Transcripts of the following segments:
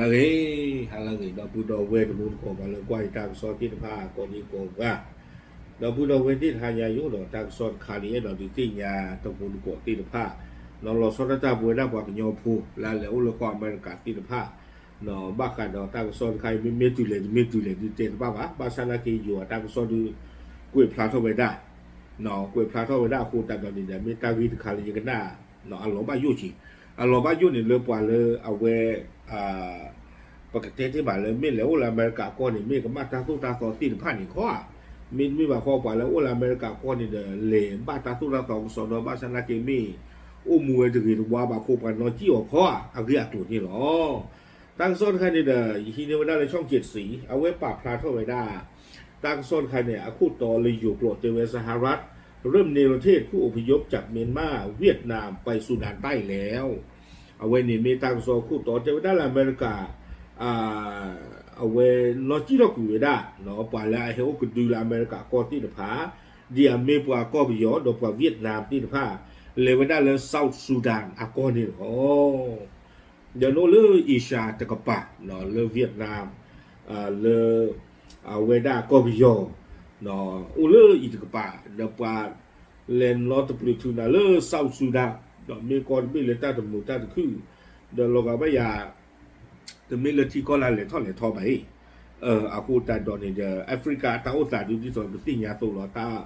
ဟါလၢအဂ့ၤ, ဟါလၢအဂ့ၤ ဒီပုၢ်ဒီဝဲၢ်တံၤသကိး ပှၤလၢကွၢ်ယတၢ်ကစီၣ်သ့ၣ်တဖၣ် ကိးဒံကိးဂၤ, ဒီပုၢ်ဒီဝဲၢ်သ့ၣ်တဟါညါယိာ်ဒီး တၢ်ကစီၣ်တခါလံ အဲၣ်ဒိးဒုးသ့ၣ်ညါတံၤသကိးသ့ၣ်တဖၣ်, လီၤဆီဒၣ်တၢ်ပဝဲဒၣ်ပှၤကညီဖိ လၢအလဲၤအိၣ်လၢကီၢ်အမဲရကၤသ့ၣ်တဖၣ်, ဘၣ်ဃးဒီးတၢ်ကစီၣ်တခါအံၤ မ့မ့ၢ်တုၤလဲၣ်တမ့ၢ်တုၤလဲၣ်ဒုးတဲတဘၣ်ဘၣ်, ဘၣ်ဆၣ်သနာ်က့ယိၤအတၢ်ကစီၣ်ဒုး ကွဲးဖျါထီၣ်ဝဲဒၣ် ကွဲးဖျါထီၣ်ဝဲဒၣ်အဃိသတးဒီးန့ၣ်ဒီး မ့ၢ်တၢ်ဂ့ၢ်တခါလၢယကနၣ် အလီၤဘၣ်ယိၣ်က့ၤ, အလီၤဘၣ်ယိၣ်န့ၣ်လၢပှၤလၢအဝဲ ပကတဲတ့ၢ်ဘၣ်လၢ မ့ၢ်လဲၤအိၣ်လၢအမဲရကၤကီၢ်န့ၣ် မ့ၢ်ကဘၣ်တၢ်သိၣ်တၢ်သီသ့ၣ်တဖၣ်န့ၣ်ခီဧါ, မ့တမ့ၢ်ဘၣ်ဃီ ပှၤလၢအိၣ်လၢအမဲရကၤကီၢ်န့ၣ်ဒီး လဲၤဘၣ်တၢ်သိၣ်တၢ်သီကစီဒီ ဘၣ်ဆၣ်သနာ်က့မ့ၢ် အိၣ်မူဝဲတဂ့ၤတဝါဘၣ်အဃိ ပှၤနီၣ်စံၣ်အီၤခီဧါ အဂ့ၢ်အကျိၤန့ၣ်လီၤ. တၢ်ကစီၣ်တခါန့ၣ်ဒီး ယဟံးန့ၢ်ဝဲဒၣ်လၢ ช่องเจ็ดสี အဝဲပာ်ဖျါထီၣ်ဝဲဒၣ် တၢ်ကစီၣ်တခါန့ၣ် အခိၣ်တီလၢယိၤကျိာ်တဲဝဲ สหรัฐเริ่มเนรเทศผู้อพยพจากเมียนมา เวียดนามไปซูดานใต้แล้ว အဝဲန့ၣ်မ့ၢ်တၢ်ကစီၣ်အခိၣ်တီတဲဝဲဒၣ်လၢအမဲရကၤ အဝဲနီၣ်စံၣ်ထီၣ်ကွံာ်ဝဲဒၣ် ပှၤလၢအဟဲအိၣ်ကဒုလၢအမဲရကၤကီၢ်သ့ၣ်တဖၣ် ဒ်အမ့ၢ်ပှၤကီၢ်ပယီၤဒီးပှၤ Vietnam သ့ၣ်တဖၣ် လဲၤဝဲဒၣ်လၢ South Sudan အကီၢ်န့ၣ်လီၤ. ဒီးနအိၣ်လၢ Asia တကပၤ လၢ Vietnam လၢ အဝဲဒၣ်ကီၢ်ပယီၤ အိၣ်လၢအံၤတကပၤ ဒီးပှၤလဲၤနီတပျုာ်ထုးနၤလၢ South Sudan ဒီးမ့ၢ်ကီၢ်တဘ့ၣ်လၢတၢ်တမုာ်တၢ်တခုၣ် ဒီးလီၤဂာ်ဘၣ်ယၤ တမ့ၢ်လၢထံကီၢ်လၢလဲၤထီၣ်လဲၤထီဘၣ်အံၤ အဃိသတးဒီးန့ၣ်ဒီး Africa တၢ်အိၣ်သးဒုးဒ်သိးပသ့ၣ်ညါသိးလီၤ တၢ်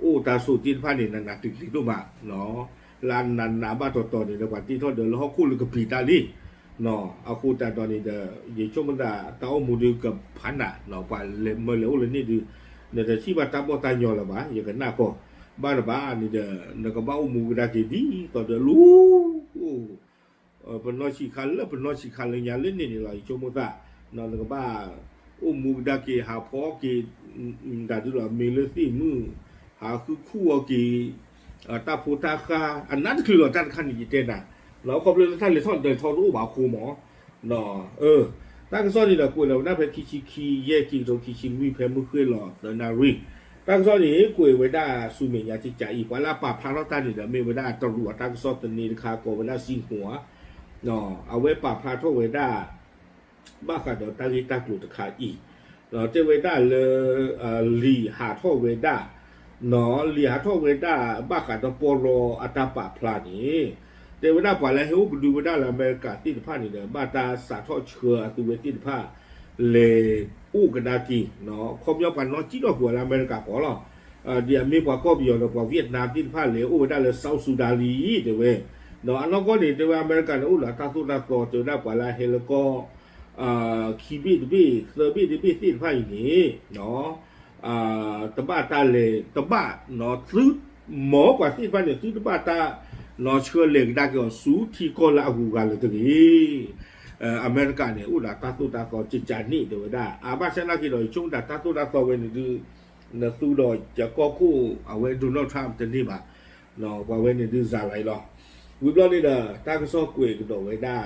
အိၣ်တၢ်ဆိးသ့ၣ်တဖၣ်န့ၣ် နးနးကျံၤကျံၤဒိၣ်မး လၢအနးနးဘၣ်တီၤတီၤန့ၣ်ဒီး ပှၤတ့ထီၣ်ဒီးလၢဟီၣ်ခိၣ်လၢကပံာ်တၢ်လံ အဃိသတးဒီးန့ၣ်ဒီး ယဆိကမိၣ်သးတၢ်အိၣ်မူဒုးကဖးနး ပှၤလဲၤမၢလဲၤအိၣ်လၢန့ၣ်ဒုး နတထံၣ်ဘၣ်တၢ်ဘီၣ်တၢ်ညီလၢၤဘၣ် ယကနၣ်ကီၢ် ဘၣ်တဘၣ်န့ၣ်ဒီး နကဘၣ်အိၣ်မူကဒါက့ၤဒ်သိးဒီးလူ ပနီၢ်ဆံးခါလၢပနီၢ်ဆံးခါလၢညါလၢန့ၣ်န့ၣ်လီၤ ယဆိကမိၣ်သး နကဘၣ်အိၣ်မူကဒါက့ၤ ဟးဖီက့ၤ ဒၣ်ဒုးလီၤမ့ၢ်လၢသ့ၣ်မုၣ် ဟးဃုခူၣ်အီၤက့ၤ တၢ်ဖိတၢ်ဃါ အနးတချုးလီၤတၢ်တခါန့ၣ်ယတဲနၤ ခီဖျိလၢတၢ်လဲၤထီၣ်လဲၤထီတအိၣ်ဘၣ်အဃိမး တၢ်ကစီၣ်န့ၣ်ဒီးကွဲးလီၤဝဲဒၣ်ဖဲခံဆံခံ ယဲၢ် ခံကထိခံဆံနွံ ဖဲမုၢ်ဃ့ၢ်လီၤသၢနၣ်ရံၣ် တၢ်ကစီၣ်န့ၣ် ကွဲးဝဲဒၣ်ဆူမဲာ်ညါကကးအံၤ ပှၤလၢအပာ်ဖျါထီၣ်တၢ်န့ၣ်ဒီး မ့ၢ်ဝဲဒၣ်တရူးအတၢ်ကစီၣ်သန့တခါကိးဝဲဒၣ် Xinhua အဝဲပာ်ဖျါထီၣ်ဝဲဒၣ် ဘၣ်ဃးဒီးတၢ်ဂ့ၢ်တၢ်ကျိၤတခါအံၤ တဲဝဲဒၣ်လၢ လံာ်ဟးထီၣ်ဝဲဒၣ် လံာ်ဟးထီၣ်ဝဲဒၣ်ဘၣ်ဃးဒီးပီၢ်ရီအတၢ်ပာ်ဖျါန့ၣ် တဲဝဲဒၣ်ပှၤလၢဟဲအိၣ်ကဒုဝဲဒၣ်လၢအမဲရကၤသ့ၣ်တဖၣ်န့ၣ်ဒီး ဘၣ်တၢ်စးထီၣ်ဆှၢအသုဝဲသ့ၣ်တဖၣ် လဲၤအိၣ်ကဒါက့ၤ ခီပညီပှၤနီၣ်စံၣ်ထီၣ်ကွံာ်ဝဲလၢအမဲရကၤကီၢ်လီၤ. ဒ်အမ့ၢ်ပှၤကီၢ်ပယီၤဒီးပှၤ Vietnam သ့ၣ်တဖၣ်လဲၤအိၣ်ဝဲဒၣ်လၢ South Sudan လံ တဲဝဲ ဒီးအနီၢ်ကီၢ်န့ၣ် တဲဝဲအမဲရကၤန့ၣ် အိၣ်ဒီးတၢ်သိၣ်တၢ်သီ တဲဝဲဒၣ်ပှၤလၢအဟဲလၢကီၢ် ခံဘ့ၣ်တဘ့ၣ် သၢဘ့ၣ်တဘ့ၣ်သ့ၣ်တဖၣ်အံၤန့ၣ် တဘၣ်တၢ်လဲၤ တဘၣ် သု မ်ပှၤသ့ၣ်တဖၣ်န့ၣ် သုတဘၣ်တၢ် နီၢ်ဆှၢလဲၤကဒါက့ၤအီၤဆူထံကီၢ်လၢအဂုၤအဂၤလၢၤတဂ့ၤ အမဲရကၤန့ၣ် အိၣ်ဒီးတၢ်သိၣ်တၢ်သီကကးန့ၣ် တဲဝဲဒၣ် အဘၣ်ဆၣ်သနာ်က့ဒီး ယဆိကမိၣ်တၢ်သိၣ်တၢ်သီဝဲန့ၣ်ဒုး နသူဒီးယကီၢ်ခိၣ် အဝဲ Donald Trump တန့ၢ်ဘၣ် ပှၤဝဲန့ၣ်ဒုးစၤလီၤအံၤလီၤ. ဝံၤဘျီန့ၣ်ဒီး တၢ်ကစီၣ်ကွဲးကဒီးဝဲဒၣ်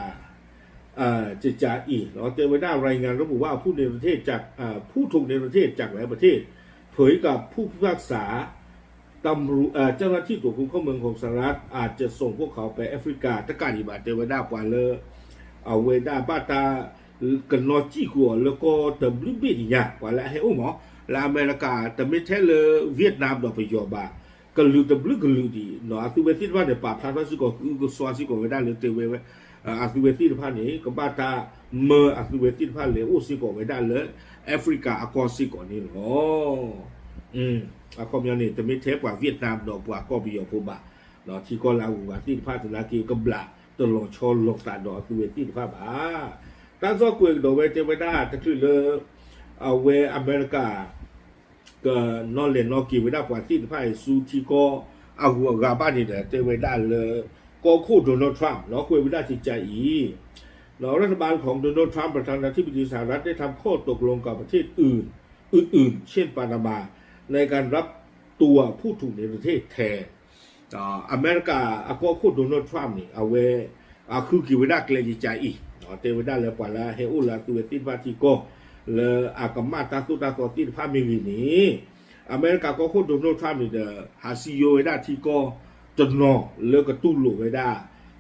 ကကးအံၤ တဲဝဲဒၣ် รายงานระบุว่าผู้ถูกเนรเทศจากเอ่อผู้ถูกเนรเทศจากหลายประเทศ เผยกับผู้พิพากษา ตำรวจเอ่อเจ้าหน้าที่ตรวจคนเข้าเมืองของสหรัฐ อาจจะส่งพวกเขาไปแอฟริกา တကးဒံးဘၣ် တဲဝဲဒၣ်ပှၤလၢ အဝဲဒၣ်ဘၣ်တၢ် ကနီၣ်စံၣ်ဃုာ်အီၤလၢကီၢ်တဘျုးဘ့ၣ်တညါ ပှၤလၢအဟဲအိၣ်မး လၢအမဲရကၤ တမ့ၢ်ထဲလၢ Vietnam ဒီးပယီၤဘၣ် ကလုာ်တဘျုးကလုာ်ဒံး အသုဝဲသ့ၣ်တဖၣ်န့ၣ် ပာ်ဖျါထီၣ်စ့ၢ်ကီး ကအုကစွါစ့ၢ်ကီးဝဲဒၣ်လၢတဲဝဲ အသုဝဲသ့ၣ်တဖၣ်န့ၣ် ကဘၣ်တၢ်မၢအသုဝဲသ့ၣ်တဖၣ်လဲၤအိၣ်စ့ၢ်ကီးဝဲဒၣ်လၢ Africa အကီၢ်စ့ၢ်ကီးန့ၣ်လီၤ. အခီပညီန့ၣ် တမ့ၢ်ထဲပှၤ Vietnam ဒီးပှၤကီၢ်ပယီၤဖိဘၣ် ထံကီၢ်လၢအဂုၤအဂၤသ့ၣ်တဖၣ်သနာ်က့ ကဘျးတလီၤဆီလိာ်သးဒီးအသုဝဲသ့ၣ်တဖၣ်ဘၣ်. တၢ်ကစီၣ်ကွဲးကဒီးဝဲတဲဝဲဒၣ်တချုးလၢ အဝဲအမဲရကၤ ကနီၣ်လဲၤနီၣ်က့ၤဝဲဒၣ်ပှၤသ့ၣ်တဖၣ်အံၤဆူထံကီၢ်အဂုၤအဂၤဘၣ်န့ၣ်ဒီး တဲဝဲဒၣ်လၢ ကီၢ်ခိၣ် Donald Trump လီၤကွဲးဝဲဒၣ်ကကးအံၤ รัฐบาลของโดนัลด์ ทรัมป์ ประธานาธิบดีสหรัฐ ได้ทำข้อตกลงกับประเทศอื่นอื่นๆเช่นปานามา ในการรับตัวผู้ถูกเนรเทศแทน အမဲရကၤအကီၢ်ခိၣ် Donald Trump န့ၣ် အဝဲ အဃုက့ၤဝဲဒၣ်ကျဲကကးအံၤ တဲဝဲဒၣ်လၢပှၤလၢအဟဲအိၣ်လၢအသုဝဲသ့ၣ်တဖၣ်ထံကီၢ် လၢအကမၣ်တၢ်သိၣ်တၢ်သီသ့ၣ်တဖၣ်မ့ၢ်ဂ့ၤန့ၣ် အမဲရကၤကီၢ်ခိၣ် Donald Trump န့ၣ်ဒီး ဟးစံယိဝဲဒၣ်ထံကီၢ်တနီၤလၢကတူၢ်လိာ်ဝဲဒၣ်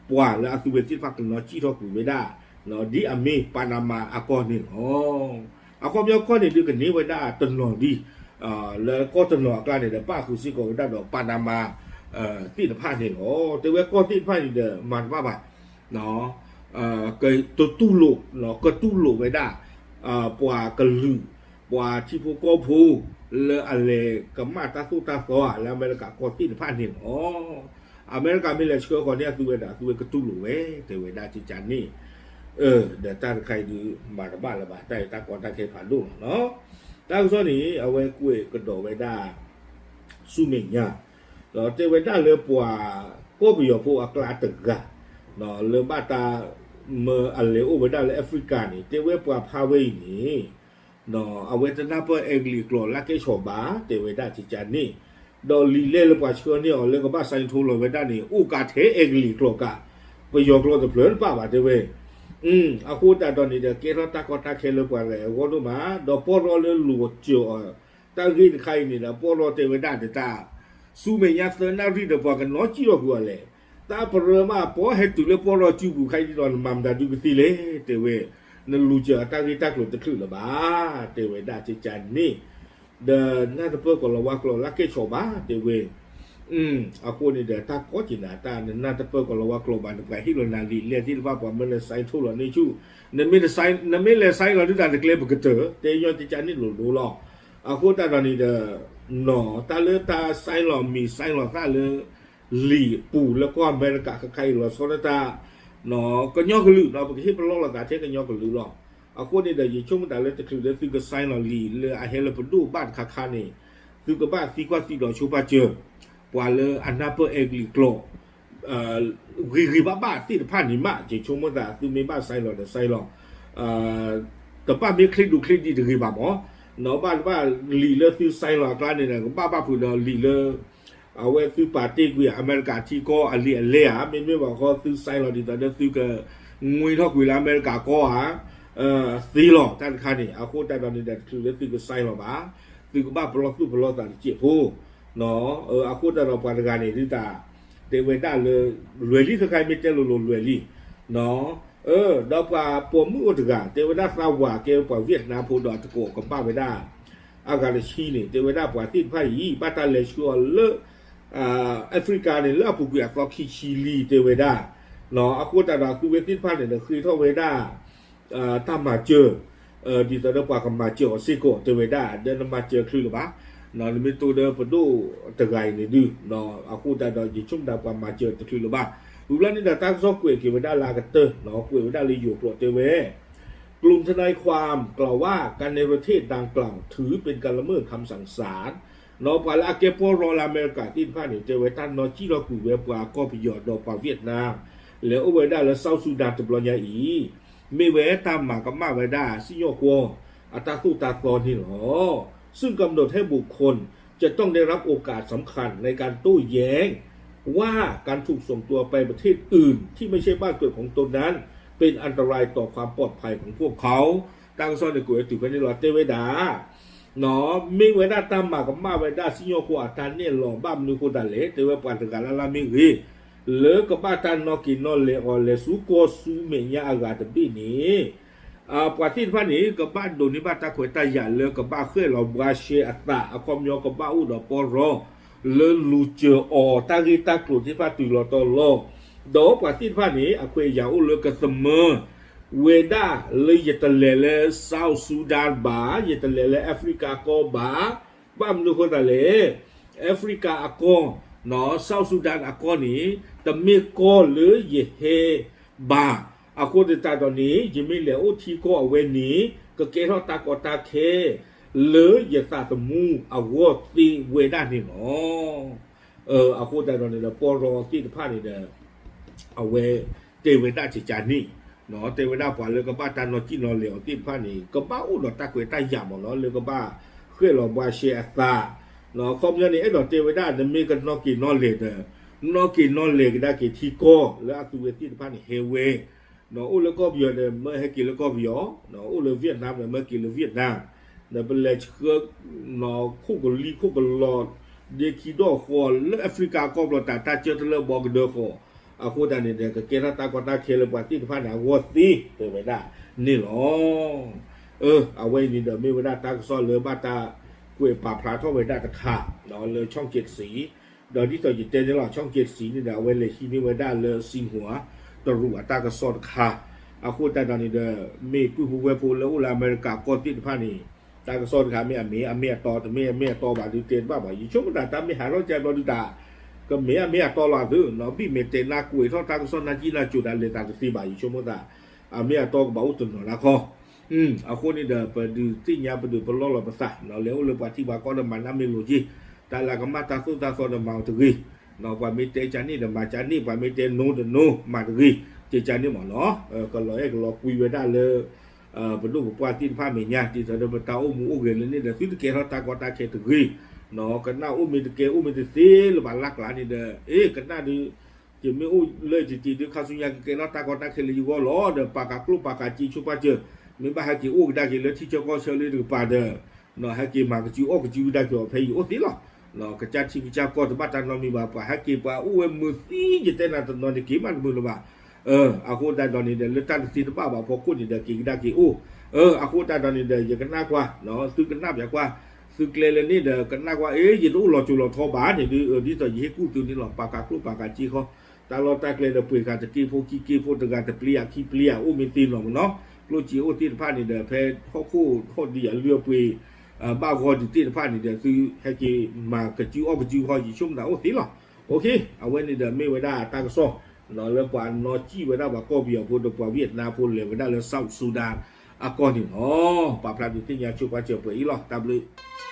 ပှၤလၢအသုဝဲသ့ၣ်တဖၣ်ကနီၣ်စံၣ်ထီၣ်ကွံာ်ဝဲဒၣ် ဒ်အမ့ၢ် Panama အကီၢ်န့ၣ်လီၤ. အခီပညီကီၢ်န့ၣ်ဒုးကန့ၢ်ဝဲဒၣ်တနီၤဒံး လၢကီၢ်တနီၤအကျါန့ၣ်ဒီး ပၣ်ဃုာ်စ့ၢ်ကီးဝဲဒၣ်ဒီး Panama သ့ၣ်တဖၣ်န့ၣ်လီၤ. တဲဝဲကီၢ်သ့ၣ်တဖၣ်န့ၣ်ဒီး မၤတဘၣ်ဘၣ် ကတူၢ်လိာ် ကတူၢ်လိာ်ဝဲဒၣ် ပှၤကလုာ် ပှၤထံဖိကီၢ်ဖိ လၢအလဲၤကမၣ်တၢ်သိၣ်တၢ်သီဧါ လၢအမဲရကၤကီၢ်သ့ၣ်တဖၣ်န့ၣ်လီၤ. အမဲရကၤမ့ၢ်လဲၤဆှၢဃီၤန့ၢ်အသုဝဲဒီး အသုဝဲကတူၢ်လိာ်ဝဲ တဲဝဲဒၣ်ကကန့ၣ် ဒီးတၢ်တခါအံၤဒုး မၤတဘၣ်လၢၤဘၣ် တၢ်အံၤတၢ်ကီတၢ်ခဲဖးဒိၣ်လီၤနီၤ. တၢ်ကစီၣ်န့ၣ် အဝဲကွဲးကဒီးဝဲဒၣ် ဆူမဲာ်ညါ ဒီးတဲဝဲဒၣ်လၢပှၤကီၢ်ပယီၤဖိအကျါတဂၤ လၢဘၣ်တၢ်မၢအလဲၤအိၣ်ဝဲဒၣ်လၢ Africa န့ၣ် တဲဝဲပှၤဖးဝဲအံၤန့ၣ် အဝဲတနၢ်ပၢၢ်အဲကလံးကျိာ်လၢကဲၣ်ဆိးဘၣ် တဲဝဲဒၣ်ကကန့ၣ် ဒီးလံာ်လဲၢ်လၢပှၤဆှၢန့ၢ်အီၤလၢကဘၣ် sign ထိလီၤဝဲဒၣ်န့ၣ် အိၣ်ကးထဲအဲကလံးကျိာ်ကး ပယီၤကျိာ်တဖျၢၣ်တဘၣ်ဘၣ်တဲဝဲ အဃိသတးဒီးန့ၣ်ဒီး ကဲထီၣ်တၢ်ကီတၢ်ခဲလၢပှၤတဂၤအဂီၢ်ဒိၣ်မး ဒီးပီၢ်ရီလၢလူၤစၢၤအီၤ တၢ်ဂ့ၢ်တခါအံၤန့ၣ်ဒီး ပီၢ်ရီတဲဝဲဒၣ်တၢ် ဆူမဲာ်ညါသၢနၣ်ရံၣ်ဒီးပှၤကနီၣ်စံၣ်လီၤကွံာ်အီၤလဲၣ်. တၢ်ပရၢမးပီၢ်ဟဲတုၤလၢပီၢ်ရီစုပူၤခါအံၤဒီး နမၤမတၤဒုကသ့လဲၣ် တဲဝဲ နလူၤစၢၤအတၢ်ဂ့ၢ်တၢ်ကျိၤတချုးလၢၤဘၣ် တဲဝဲဒၣ်ကကန့ၣ် ဒီးနၢ်တပၢၢ်ကီၤလၤဝါကျိာ်လၢကဲၣ်ဆိးဘၣ် တဲဝဲ အဃိန့ၣ်ဒီး တၢ်ကီက့ၤနၤ တၢ်နနၢ်တပၢၢ်ကီၤလၤဝါကျိာ်ဘၣ် နပှၤဟ့ၣ်လီၤနၤလံာ်လဲၢ်သ့ၣ်တဖၣ် ပှၤမၢန sign ထိလီၤန့ၢ်ဆူၣ် နမ့ၢ်လဲၤ sign လီၤဒုးတၢ်တကျဲပကတၢၢ် တဲညီကကန့ၣ်လိၤလိၤလီၤ. အဃိသတးဒီးန့ၣ်ဒီး နီၤ တၢ်လၢတၢ် sign လီၤမံၤ sign လီၤသၣ်လၢ လံာ်ပူၤလၢကီၢ်အမဲရကၤခဲခါအံၤလီၤဆီဒၣ်တၢ် ကညီကလုာ်နီၤ ပကဟ့ၣ်ပလီၢ်လိာ်သးထဲကညီကလုာ်လီၤ. အဃိန့ၣ်ဒီး ယဆိကမိၣ်တၢ်လၢတချုးလၢသုက sign လီၤလံာ်လၢအဟဲလၢပဒိၣ်ဘၣ်တခါခါန့ၣ် သုကဘၣ်သံကွၢ်သံဒိးဆိပာ်စၢၤ ပှၤလၢအနၢ်ပၢၢ်အဲကလံးကျိာ် ဂ့ၤဂ့ၤဘၣ်ဘၣ်သ့ၣ်တဖၣ်န့ၣ်မး ယဆိကမိၣ်သး သုမ့ၢ်ဘၣ် sign လီၤဒီး sign လီၤ တဘၣ်မ့ၢ်ချ့ဒူချ့ဒံးတဂ့ၤဘၣ်မး နီၤ ဘၣ်တဘၣ်လံာ်လၢသု sign လီၤအကျါန့ၣ်ဒီး ကဘၣ်ဘၣ်ဖုးဒီးလံာ်လၢ အဝဲသုပာ်တ့ၢ်ကွံာ်အမဲရကၤထံကီၢ်အလံာ်အလဲၢ်ဧါ မ့တမ့ၢ်ဘၣ်ဃီသု sign လီၤဒ်သိးဒီးသုက ငွ့ထီၣ်ကွံာ်လၢအမဲရကၤကီၢ်ဧါ သ့လီၤတၢ်တခါန့ၣ် အဃိသတးဒီးန့ၣ်ဒီး တချုးလၢသုက sign လီၤဘၣ် သုကဘၣ်ပလီၢ်သူၣ်ပလီၢ်သးတစဲးဖိ အဃိသတးဒီးပှၤတဂၤန့ၣ် ဒုးတၢ် တဲဝဲဒၣ်လၢ လွဲၢ်လံ ခဲခါအံၤမ့ၢ်တဲလိၤလိၤလွဲၢ်လံ ဒီးပှၤပိာ်မုၣ်အိၣ်တဂၤ တဲဝဲဒၣ်သးဝးကဲပှၤ Vietnam ဖိဒီးအတကိးကဘၣ်ဝဲဒၣ် အဂၤတဆံန့ၣ် တဲဝဲဒၣ်ပှၤသ့ၣ်တဖၣ်အံၤ ဘၣ်တၢ်လဲၤဆှၢအီၤလၢ Africa န့ၣ် လၢအပူၤကွံာ်အသီခံဆံလံ တဲဝဲဒၣ် အဃိသတးဒီးအသုဝဲသ့ၣ်တဖၣ်န့ၣ်ဒီး ဃ့ထီၣ်ဝဲဒၣ် တၢ်မၤစၢၤ ဒ်သိးဒီးပှၤကမၤစၢၤအီၤစ့ၢ်ကီး တဲဝဲဒၣ် ဒီးနမၤစၢၤချုးလၢၤဘၣ် နမ့ၢ်တိၢ်ဒီးပဒိၣ်တဂၤအံၤန့ၣ်ဒုး အဃိသတးဒီး ယဆိကမိၣ်တၢ်ပှၤမၤစၢၤတချုးလၢၤဘၣ် ဝံၤဘျီန့ၣ်ဒီးတၢ်ကစီၣ်ကွဲးက့ၤဝဲဒၣ်လၢအကတၢၢ် ကွဲးဝဲဒၣ်လၢယိၤကျိာ်တဲဝဲ กลุ่มทนายความกล่าวว่าการเนรเทศดังกล่าวถือเป็นการละเมิดคำสั่งศาล နီၤ ပှၤလၢအကဲပီၢ်ရီလၢအမဲရကၤသ့ၣ်တဖၣ်န့ၣ် တဲဝဲတၢ်နီၣ်စံၣ်ထီၣ်ကွံာ်ဝဲပှၤကီၢ်ပယီၤဒီးပှၤ Vietnam လဲၤအိၣ်ဝဲဒၣ်လၢ South Sudan တဘျီညါအံၤ မ့ၢ်ဝဲတၢ်မၤကမၣ်ဝဲဒၣ်စံၣ်ညီၣ်ကွီၢ် အတၢ်သိၣ်တၢ်သီန့ၣ်လီၤ. ซึ่งกำหนดให้บุคคลจะต้องได้รับโอกาสสำคัญในการโต้แย้งว่าการถูกส่งตัวไปประเทศอื่นที่ไม่ใช่บ้านเกิดของตนนั้นเป็นอันตรายต่อความปลอดภัยของพวกเขา တၢ်ကစီၣ်န့ၣ်ကွဲးဝဲတုၤဖဲန့ၣ်လီၤ တဲဝဲဒၣ် နီၤ မ့ၢ်ဝဲဒၣ်တၢ်မၤကမၣ်ဝဲဒၣ်စံၣ်ညီၣ်ကွီၢ်အတၢ်နဲၣ်လီၤ ဘၣ်မနုၤဃိသတးလဲၣ် တဲဝဲပှၤတဂၤလၢ်လၢ်မ့ၢ်ဂ့ၤ လၢကဘၣ်တၢ်နီၣ်က့ၤနီၣ်လဲၤအီၤလဲၤဆူကီၢ်ဆူမဲာ်ညါအဂၤတဘ့ၣ်န့ၣ် ပှၤသ့ၣ်တဖၣ်န့ၣ် ကဘၣ်ဒိးန့ၢ်ဘၣ်တၢ်ခွဲးတၢ်ယာ်လၢကဘၣ်ဃဲၣ်လီၤဘှါရှဲအသး အခီပညီကဘၣ်အိၣ်ဒီးပီၢ်ရီ လၢလူၤစၢၤအီၤတၢ်ဂ့ၢ်တၢ်ကျိၤသ့ၣ်တဖၣ်တုၤလီၤတီၤလီၤ ဒီးပှၤသ့ၣ်တဖၣ်န့ၣ် အခွဲးအယာ်အိၣ်လၢကသမၢ ဝဲဒၣ်လၢယတလဲၤလၢ South Sudan ဘၣ်, ယတလဲၤလၢ Africa ကီၢ်ဘၣ်. ဘၣ်မနုၤဃိသတးလဲၣ်, Africa အကီၢ်, South Sudan အကီၢ်န့ၣ် တမ့ၢ်ကီၢ်လၢယဟဲဘၣ်. အဃိသတးဒီးန့ၣ် ယမ့ၢ်လဲၤအိၣ်ထံကီၢ်အဝဲန့ၣ် ကကဲထီၣ်တၢ်ကီတၢ်ခဲ လၢယသးသမူအဂီၢ်သ့ဝဲဒၣ်န့ၣ်လီၤ. အဃိသတးဒီးန့ၣ်ဒီး ပီၢ်ရီသ့ၣ်တဖၣ်န့ၣ်ဒီး အဝဲတဲဝဲဒၣ်ကကန့ၣ်, တဲဝဲဒၣ်ပှၤလၢကဘၣ်တၢ်နီၣ်ကံၣ်နီၣ်လဲၤအီၤသ့ၣ်တဖၣ်န့ၣ် ကဘၣ်အိၣ်ဒီးတၢ်ခွဲးတၢ်ယာ်မ့ၢ်နီၤ လၢကဘၣ်ဃဲၣ်လီၤဘှါရှဲအသး, အခီပညီန့ၣ် အဲၣ်ဒိးတဲဝဲဒၣ် နမ့ၢ်ကနီၣ်က့ၤနီၣ်လဲၤဒီး နီၣ်က့ၤနီၣ်လဲၤကဒါက့ၤထံကီၢ်လၢအသုဝဲသ့ၣ်တဖၣ်န့ၣ်ဟဲဝဲ, အိၣ်လၢကီၢ်ပယီၤဒီး မၢဟဲက့ၤလၢကီၢ်ပယီၤ, အိၣ်လၢ Vietnam ဒီး မၢက့ၤလၢ Vietnam, ဒီးပလဲၤဆှၢ ခိၣ်ကလံၤခိၣ်ကလီၤ ဒ့ခံဒီၣ်ဃီလၢ Africa ကီၢ်ပျီတၢ် တၢ်ကၢတလၢဘီကဒၢဃီ, အဃိသတးန့ၣ်ဒီး ကကဲထီၣ်တၢ်ကီတၢ်ခဲလၢပှၤသ့ၣ်တဖၣ်န့ၣ် အဂီၢ်သ့ တဲဝဲဒၣ်န့ၣ်လီၤ. အဝဲအံၤန့ၣ်ဒီး မ့ၢ်ဝဲဒၣ်တၢ်ကစီၣ်လၢဘၣ်တၢ်ကွဲးပာ်ဖျါထီၣ်ဝဲဒၣ်တခါ လၢ ช่องเจ็ดสี ဒီးဒ်သိးယတဲန့ၣ်လီၤ ช่องเจ็ดสี န့ၣ်ဒီး အဝဲလဲၤဟံးန့ၢ်ဝဲဒၣ်လၢ စံၣ်ဟူၤ တရူးအတၢ်ကစီၣ်တခါ, အဃိသတးဒီးန့ၣ်ဒီး မ့ၢ်ပုၢ်ဖိဝဲၢ်ဖိလၢအိၣ်လၢအမဲရကၤကီၢ်သ့ၣ်တဖၣ်န့ၣ် တၢ်ကစီၣ်တခါမ့ၢ်အမ့ၢ်အမ့ၢ်အတီ တမ့ၢ်အမ့ၢ်အတီဘၣ်ဒုးတဲတဘၣ်ဘၣ် ယဆိကမိၣ်သးတၢ်မ့ၢ်ဟးထီၣ်ကၢဘျီဒုးတၢ် ကမ့ၢ်အမ့ၢ်အတီလီၤသု ဘံၣ်မဲာ်တဲာ်နါကွဲးထီၣ်တၢ်ကစီၣ်နါကံၣ်နါကိၤတၢ်လဲၤသးတသ့ဘၣ် ယဆိကမိၣ်သး အမ့ၢ်အတီကဘၣ်အိၣ်တနီၤလၢခီ အဃိန့ၣ်ဒီး ပဒုးသ့ၣ်ညါပဒုးပလီၢ်လီၤပသး လဲၤအိၣ်လၢပှၤထံပှၤကီၢ်ဒီးမၤနးမ့ၢ်လိာ်က့ၤ တၢ်လၢကမၣ်တၢ်သိၣ်တၢ်သီဒီးမၤအီၤတဂ့ၤ, ပှၤမ့ၢ်တဲကန့ၣ်ဒီးမၤကန့ၣ် ပှၤမ့ၢ်တဲနိဒီးနိ မၤတဂ့ၤ ကကန့ၣ်မ့ၢ်နီၤ ကလီၤအဲၣ်ကလီၤကွံဝဲဒၣ်လၢ ပဒိၣ်ပပှၢ်သ့ၣ်တဖၣ်မဲာ်ညါ ဒ်သိးဒီးပတၢ်အိၣ်မူအိၣ်ဂဲၤလၢန့ၣ်ဒီး သုတကဲထီၣ်တၢ်ကီတၢ်ခဲတဂ့ၤ, ကနၣ်အိၣ်မ့ၢ်တကဲအိၣ်မ့ၢ်တသ့လၢၤဘၣ်လၢ်ကျါန့ၣ်ဒီး အ့ ကနၣ်ဒုး ယမ့ၢ်အိၣ်လၢယတံၤဒုး ခါဆူညါကကဲထီၣ်တၢ်ကီတၢ်ခဲလၢယဂီၢ်လီၤဒီး ပာ်ကၤကျိၣ်ပာ်ကၤစ့ဆိပာ်စၢၤ, မ့ၢ်ဘၣ်ဟဲက့ၤအိၣ်ကဒါက့ၤလၢထံဆၢကီၢ်ဆၢလၢတကပၤဒီး ဟဲက့ၤမၤကစုအီၣ်ကစုဝံဒၣ်က့ၤအီၤဖဲယအိၣ်သ့လီၤ. ကစၢ်ထံကစၢ်ကီၢ်တဘၣ်တၢ်နီတမံၤဘၣ် ပှၤဟဲက့ၤပှၤအိၣ်ဝဲမုာ်သံယတဲနၤတနီၤန့ၣ်က့ၤမးတမုာ်လၢၤဘၣ်. အဃိသတးဒီးန့ၣ်ဒီး လၢတၢ်တသ့တဘၣ်ဘၣ်ဖီခိၣ်န့ၣ်ဒီး က့ၤကဒါက့ၤအိၣ်, အဃိသတးဒီးန့ၣ်ဒီး ယကနၣ်ကွၢ် သုကနၣ်ပၠးကွၢ် သုကျဲလၢန့ၣ်ဒီး ကနၣ်ကွၢ် အ့ ယတအိၣ်လီၤစိၤလီၤထီဘၣ်န့ၣ်ဒုး ဒ်သိးယဟ့ၣ်ကူၣ်သုန့ၣ်လီၤ ပာ်ကၤကျိၣ်ပာ်ကၤစ့ဃီ, တၢ်လီၢ်တၢ်ကျဲဒီးပှ့ၤဃာ်တက့ၢ်ဖိခံက့ၢ်ဖိတဂၤတပျ့ၤယၤခံပျ့ၤယၤအိၣ်မ့ၢ်သ့နီၤမ့ၢ်နီၤ, ကျိၣ်စ့အိၣ်သ့ၣ်တဖၣ်န့ၣ်ဒီး ဖဲဟီၣ်ခိၣ်ဟီၣ်ဒံးအလုၢ်အပှ့ၤ ဘၣ်ဂီၢ်ဒံးသ့ၣ်တဖၣ်န့ၣ်ဒီး သုဟဲက့ၤမၤကစုအီၣ်ကစုဃီ ယဆိကမိၣ်သးအိၣ်သ့လီၤ. အဝဲန့ၣ်ဒီးမ့ၢ်ဝဲဒၣ်တၢ်ကစီၣ် လၢပှၤနီၣ်စံၣ်ဝဲဒၣ်ပှၤကီၢ်ပယီၤဖိဒီးပှၤဝံၣ်အၣ်နါဖိလဲၤဝဲဒၣ်လၢ South Sudan အကီၢ်န့ၣ်လီၤ. ပာ်ဖျါဒုးသ့ၣ်ညါဆိပာ်စၢၤပှဲၤအံၤလီၤ. တၢ်ဘျုး